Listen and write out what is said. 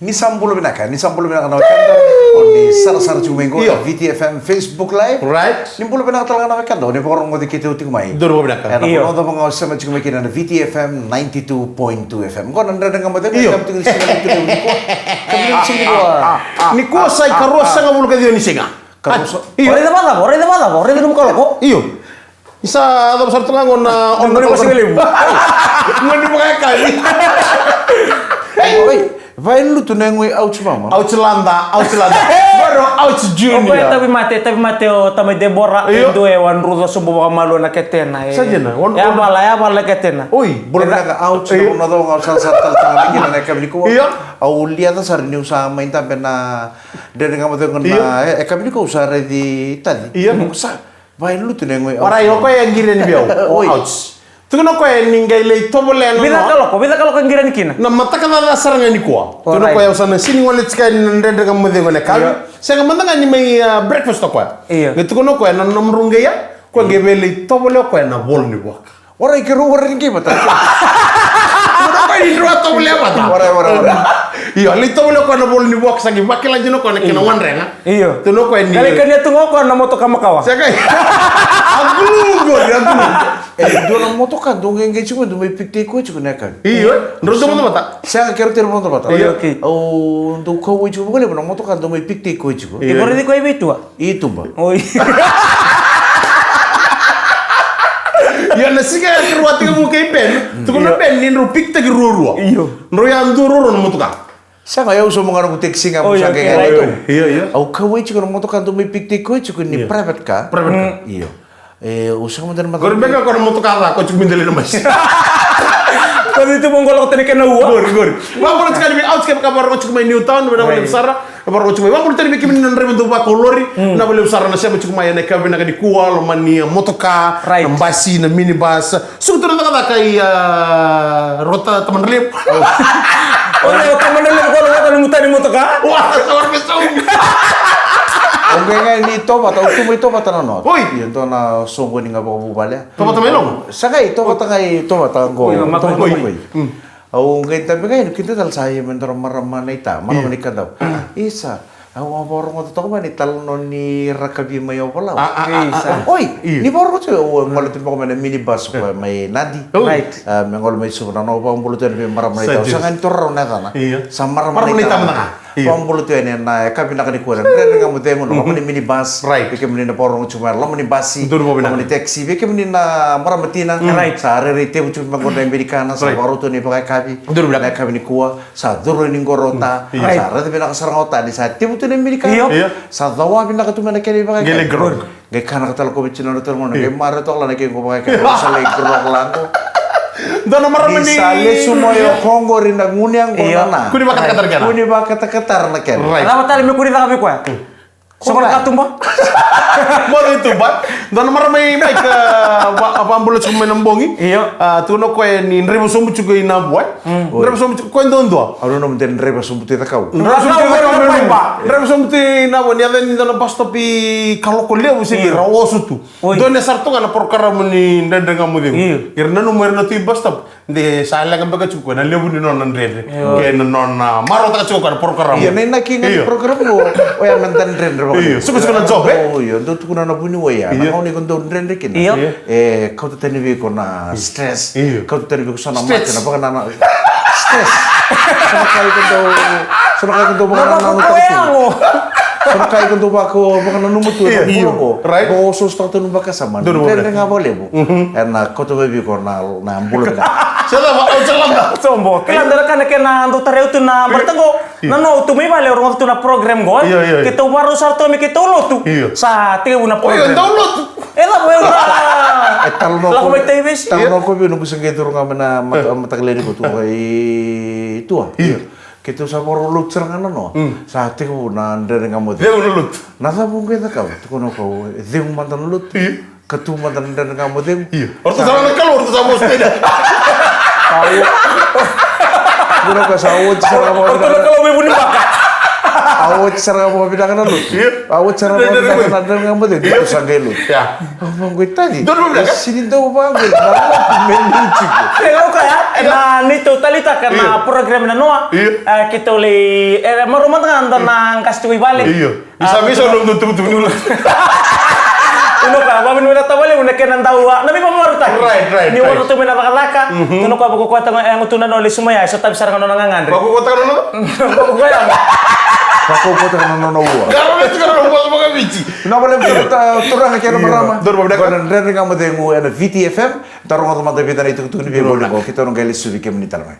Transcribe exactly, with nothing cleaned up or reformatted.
Ni sa bula vinaka, ni sa bula vinaka na wekada. O ni sarasara tiko mai qo na V T F M Facebook Live. Right. Ni bula vinaka tale ga na wekada o ni vakarogoci keitou tiko mai. Donu vinaka. Ena vanua cava ga o sema tiko mai kina na V T F M ninety-two point two F M. Qo na Dredre Ga Mo Cegu. Io. Nikua sa ikarua sagavulu ka ciwa ni siga. Io. O raica vacava, o raica vacava, o raica nomu kaloko. Io. Isa, cava sara tu ga qo na, o na gone vakasigalevu. Gone vakayakavi. Oi, vailutu na yagoi ouch mama. Ouch lada, ouch lada. Varo ouch junior. O koya tavi mate, tavi mate o tamai Debora. Io. E dua e wadruca sobu vakamalua na ketena. Sa dina. E a vala, e a vala na ketena. Oi. Bula vinaka ouch. Io. Na cava ga sa sa tala tala kina na yakavi nikua. Io. Au liaca sara niu sa mai dabe na Dredre Ga Mo Cegu na yakavi nikua au sa raici taci. Io. Sa Vailutu na yagoi. Warai, o koya e qiri yani vei au. Oi. Ouch. Tukuna o koya ni qai lai tovolea na vica na kaloko, vica kaloko e qiri yani kina. Na mataka caca sara ga nikua. Tukuna o koya au sa na sini gole tiko yani na Dredre Ga Mo Cegu na yakavi. Io. Sega mada ga ni mai, ah, breakfast o koya. Io. Qai tukuna o koya na nomudrau qai ya. Koya qai via lai tovolea o koya na vola ni vuaka. Warai, keirau warai ni qai vata. Tukuna o koya ni drau a tovolea vata. Warai, warai, warai. Io, lai tovolea o koya na vola ni vuaka, sa qai vakila dina o koya na kena wadrega. Io. Tukuna o koya ni kania tu ga o koya na motoka makawa. Sega. A gulu qori, a gulu. E dua na motoka dau qai qai tiko, dau mai pick-taki koya tiko na yakavi. Io, drau dau vodo vata. Sega, keirau tale vodo vata. Io, okay. Au dau kauwai tiko vakalevu na motoka dau mai pick-taki koya tiko. Io. Iko raici koya i vei, Tua? I tuba. Oi. Ia na siga e rua tiko mu kei Ben. Tukuna Ben ni drau pick-taki ruarua. Io. Drau ya dua ruarua na motoka. Sega, au sauma ga noqu taxi ga. Oi, sa qai okay. Io, io. Au kauwai tiko na motoka dau mai pick-taki koya tiko ni private car. Private car. Io. E, au sega mada ni matata. Qori beka ko na motoka ca ko tiko mai dela na masi. Ko ni tu mo qolo ko tani kena ua. Qori, qori. Vakabula tiko yani vei ouch kevaka vakarogo tiko mai Newtown, vinaka vakalevu sara. Vakarogo tiko mai. Vakabula tani vei kemuni na draiva dau vakolori. Vinaka vakalevu sara na sema tiko mai ena yakavi vinaka nikua, loma ni motoka, na basi, na minibus. Suku tu na cakacaka i, ah, rota Tamadralevu. O le Tamadralevu ko na rota ni mutani motoka. Wa, sa wara me sau. O qai qai ni tovata, au tu mai tovata na noa. Oi. Ia dua na soqoni ga vakavuvale. Tovata mai Logo? Sa qai tovata qai tovata qo. Oi, Makoi. Oi. Au qai tabe qai ni kida tale sa ia me dua na marama na ita, marama ni Kadavu. Isa. Au a vakarogoca toka mai na italanoa ni rakavi mai Ovalau. Ah, ah, ah, ah, ah. Oi, ni vakarogoca, au gole tu beka mai na minibus ko mai Nadi. Right. Ah, me gole mai Suva na nona vakabula tu yani vei marama na ita. Sa ga ni torarau na yacana. Io. Sa marama na ita mada ga. Io. Vakabula tu yani ena yakavi vinaka nikua na Dredre Ga Mo Cegu, na loma ni minibus. Right. Vei kemuni na vakarogo tiko mai loma ni basi. Donu vinaka. Loma ni taxi. Vei kemuni na marama tina. Right. Sa rairai tevu tiko mai qo na Amerikana. Sa vakarau tu ni vakayakavi. Donu vinaka. Na yakavi nikua. Sa curu ni qoro ta, sa raica vinaka sara ga o ta ni sa tevu tu na Amerikana. Io. Sa cawa vinaka tu mai na kena ivakayakavi. Qai kanaka tale ko vei tinana tale gona, qai mare toka la na kena ivakayakavi. Sa lai qoro lako. Dua na marama ni sa lesu mai o koya qori na gunu yaqona. Kua ni vakatakatara na kena. Kua ni vakatakatara na kena. Right. Cava tale me kua ni caka vei koya? Soqo na katuba. Moce i tuba. Dua na marama i Mike, ah, va-, ah, vakabula tiko mai na bogi. Io. Ah, tukuna o koya ni draiva sobu tiko i Navua. Draiva sobu tiko, koya duadua. Au nanuma de draiva sobu tu i Cakau. Draiva sobu tu i Cakau. Draiva sobu tu i Navua, ni yaco ni dua na bus stop i Kalokolevu se ni Rawosu tu. Oi. Dua ni sara tu ga na porokaramu ni Dredre Ga Mo Cegu. Io. Ira nanuma ira na tu i bus stop. De sa leqa beka tiko na levu ni nona dredre. Io. Kei na nona marautaka tiko na porokaramu. Io, na inaki ga ni porokaramu qo, oya na da dredre vaka. Io, suka tiko na job, e? O, io, dau tukuna na vuniwai ya. Io. Na gauna iko dau dredre kina. Io. E kauta tani vei iko na stress. Io. Kauta tani vei iko so na mate na vakanananu. Stress. So na ka iko dau, so na ka iko dau vakanananu. So na ka iko dau vaka, vakananuma tu ena bula qo. Right. Vakaosoosotaka tu na vakasama. Dredre ga vakalevu. Ena kauta mai vei iko na, na bula vinaka. Sa cava, au sa lako. Sobo. Kila dua na ka na kena dau tarai au tu na barata qo. Io. Na noa au tu mai vale au rogoca tu na program qo. Io, io, io. Keitou vakarau sara tu me keitou lotu. Io. Sa tekivu na program. Oi, dau lotu. E cava, e cava. E talanoa ko vei, talanoa ko vei, noqu sa qai curu ga mai na mata-, mataka lailai qo tu i tua. Io. Keitou sa vakarau lotu sara ga na noa. Mm. Sa tekivu na Dredre Ga Mo Cegu. Cegu na lotu. Na cava au qai cakava? Tukuna o koya, cegu mada na lotu. Io. Ka tu mada na Dredre Ga Mo Cegu. Io. O ratou sa na Kalou, o ratou sa Australia. Sa o-, tukuna o koya sa oti sara ga. O ratou na Kalou mai Vunibaka. A oti sara ga vakavinaka na lotu. Io. A oti sara ga vakavinaka na Dredre Ga Mo Cegu. Io. Sa qai lotu. Ia. Au vaqo i tani. Donu vinaka. Sini dau vaqo. Na lotu me lotu. E, au kaya, e, na neitou taleitaka na, io, program na noa. Io. E, keitou lai, e, marau mada ga da na qase tiko i vale. Io. Ni sa, a, veisau na nomu tubutubu ni lotu. Io, ka vavinavinaka tavale, na kena dau, a, na veivakamareqeti. Right, right, right. Ni oti tu mai na cakacaka. Mhm. Io, ka vakaukauataka, e, gutuna na lesu mai, a, e sotavi sara ga nona gagadre. Vakaukauataka nona? Vakaukauataka. Vakaukauataka nona ua. Qarauna tiko na nona vosa vakaviti. Vinaka vakalevu, turaga kei na marama. Donu vakalevu. Qo na Dredre Ga Mo Cegu ena Viti F M. Da rogoca mada e vica na itukutuku ni veibolebole qo, keitou na qai lesuvi kemuni tale mai.